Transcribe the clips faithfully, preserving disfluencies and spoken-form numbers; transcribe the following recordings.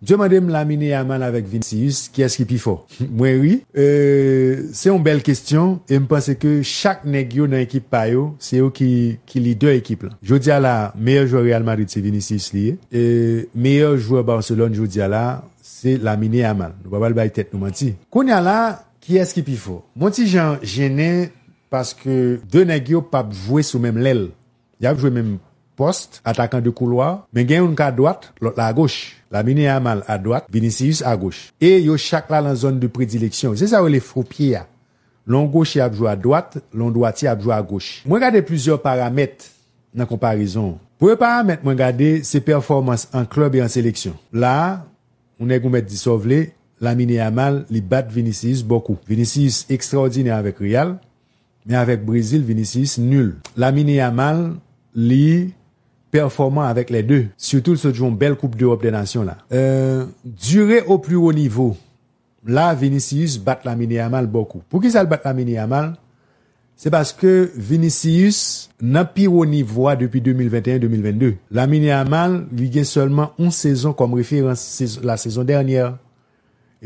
Misye mande m Lamine Yamal avèk Vinicius, kiyès ki pi fò? Mwen ri. Euh, se yon bèl kesyon, e m panse ke chak nèg yo nan ekip pa yo, se yo ki, ki lidè ekip lan. Jodi a la, meyè jwè Real Madrid se Vinicius li ye. E meyè jwè Barcelone jodi a la, se Lamine Yamal. Nou pa pral bay tèt nou manti. Kounye a la, kiyès ki pi fò? Mwen ti jan jennen paske de nèg yo p ap jwe sou menm lèl. Y ap jwe menm pòs, atakan de koulwa, men gen youn ka dwat, lòt la agoch. Lamine Yamal adwat, Vinicius agoch. E yo chak la nan zòn de predileksyon. Se sa yo rele fo pye a. Lè yon goche ap jwe adwat, lè yon dwatye ap jwe agoch. Mwen gade plizyè paramèt nan konparezon an. Premye paramèt mwen gade, se pèfòmans an klèb e an seleksyon. La a, yon nèg ou mèt di sa w vle, Lamine Yamal, li bat Vinicius bòkou. Vinicius ekstraòdinè avèk Real, men avèk Brezil, Vinicius nil. Lamine Yamal, li pèfòman avèk lè de. Sitou l sot jwe yon bèl Koup Dewòp dè Nasyon la. Euh, dire au plus haut niveau, la, Vinicius bat Lamine Yamal bòkou. Poukisa l bat Lamine Yamal? Se paske Vinicius, nan pi wo nivo a depi de mil venteyen de mil vennde. Lamine Yamal, li gen sèlman yon sezon kòm referans, sez-, la sezon dènyè.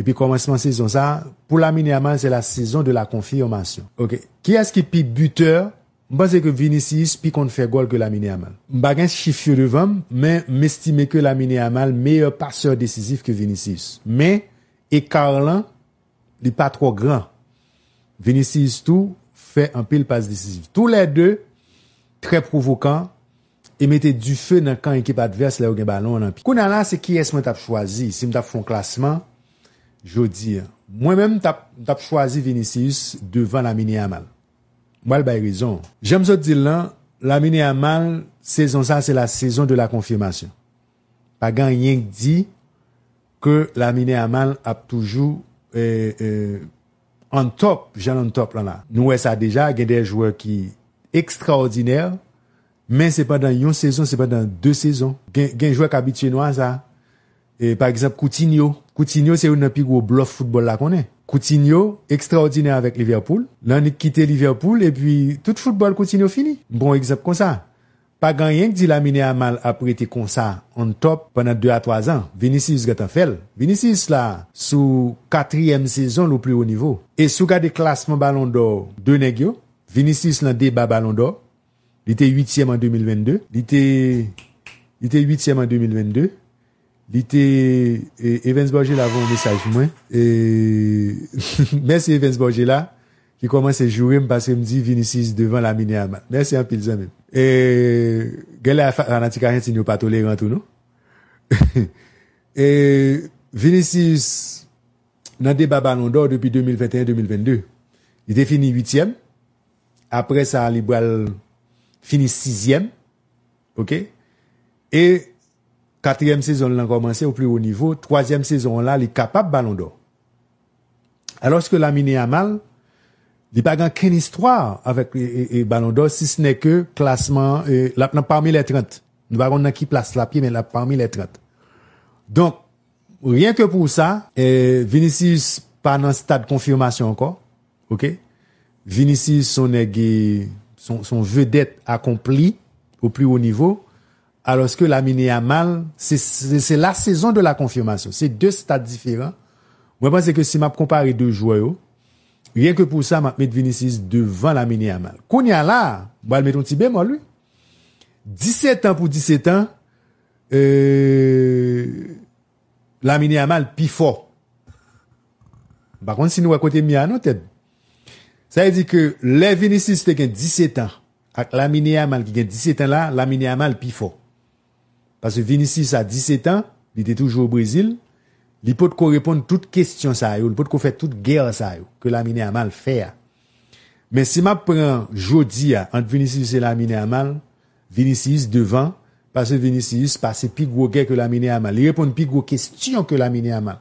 Epi kòmansman sezon sa, pou Lamine Yamal, se la sezon de la konfimasyon. Ok. Kiyès ki pi bitè? M panse ke Vinicius pi konn fè gòl ke Lamine Yamal. M pa gen chif yo devan m, men m estime ke Lamine Yamal meyè pasè desizif ke Vinicius. Men, eka lan, li pa twò gran. Vinicius tou fè anpil pas desizif. Toulède trè pwovokan e mete dife nan kan ekip advès lè yo gen balon an nan pye. Kounye a la, se kiyès mwen t ap chwazi si m t ap fè yon klasman jodi a? Mwen menm, m t ap, m t ap chwazi Vinicius devan Lamine Yamal. M pral bay rezon. Jan m sot di l lan, Lamine Yamal, sezon sa, se la sezon de la konfimasyon. Pa gen anyen k di ke Lamine Yamal ap toujou, eh, eh, on top, jan on top lan la. Nou wè sa deja, gen de jwè ki ekstraòdinè, men se pandan yon sezon, se pandan de sezon. Gen, gen jwè k abitye nou a sa. E, pa egzanp, Coutinho. Coutinho se youn nan pi gwo blòf foutbòl la konnen. Coutinho ekstraòdinè avèk Liverpool. L annik kite Liverpool, epi tout foutbòl Coutinho fini. M pran yon egzanp konsa. Pa gen anyen k di Lamine Yamal ap rete konsa on top pandan de a twa zan. Vinicius gentan fè l. Vinicius la sou katriyèm sezon l o pli wo nivo. E si w gade klasman Balon dò de nèg yo, Vinicius lan deba Balon dò, li te uityèm an de mil vennde, li te, li te uityèm an de mil vennde, li te, e, Evens Borgela voye yon mesaj pou mwen. E, mèsi Evens Borgela, ki kòmanse joure m paske m di Vinicius devan Lamine Yamal. Mèsi anpil, zanmi m. E, genlè fa-, fanatik Ajantin yo pa toleran tou, non? E, Vinicius, nan deba Balon dò depi de mil venteyen de mil vennde, li te fini uityèm. Apre sa, li pral fini sizyèm. Ok? E katriyèm sezon l lan kòmanse o pli wo nivo. Twazyèm sezon an la, li kapab Balon dò. Alòske Lamine Yamal, li pa gen okenn istwa avèk, e, e, e, Balon dò, si ce n'est que klasman, e, l ap nan pami lè trant. Nou pa konn nan ki plas l ap ye, men l ap pami lè trant. Donk, ryen ke pou sa, e, Vinicius pa nan stad konfimasyon ankò. Ok? Vinicius se yon nèg, e, se yon, se yon vedèt akonpli o pli wo nivo. Alòske Lamine Yamal, se, se, se la sezon de la konfimasyon. Se de stad diferan. Mwen panse ke si m ap konpare de jwè yo, ryen ke pou sa, m ap met Vinicius devan Lamine Yamal. Kounye a la, m pral met yon ti bemòl, wi. Disèt an pou disèt an, e, Lamine Yamal pi fò. M pa konn si nou wè kote m ye a non, Ted. Sa vle di ke lè Vinicius te gen disèt an ak Lamine Yamal ki gen disèt an la, Lamine Yamal pi fò. Paske Vinicius a disèt an, li te toujou o Brezil, li potko reponn tout kesyon sa yo, li potko fè tout gè sa yo ke Lamine Yamal fè a. Men si m ap pran jodi a ant Vinicius e Lamine Yamal, Vinicius devan, paske Vinicius pase pi gwo gè ke Lamine Yamal. Li reponn pi gwo kesyon ke Lamine Yamal.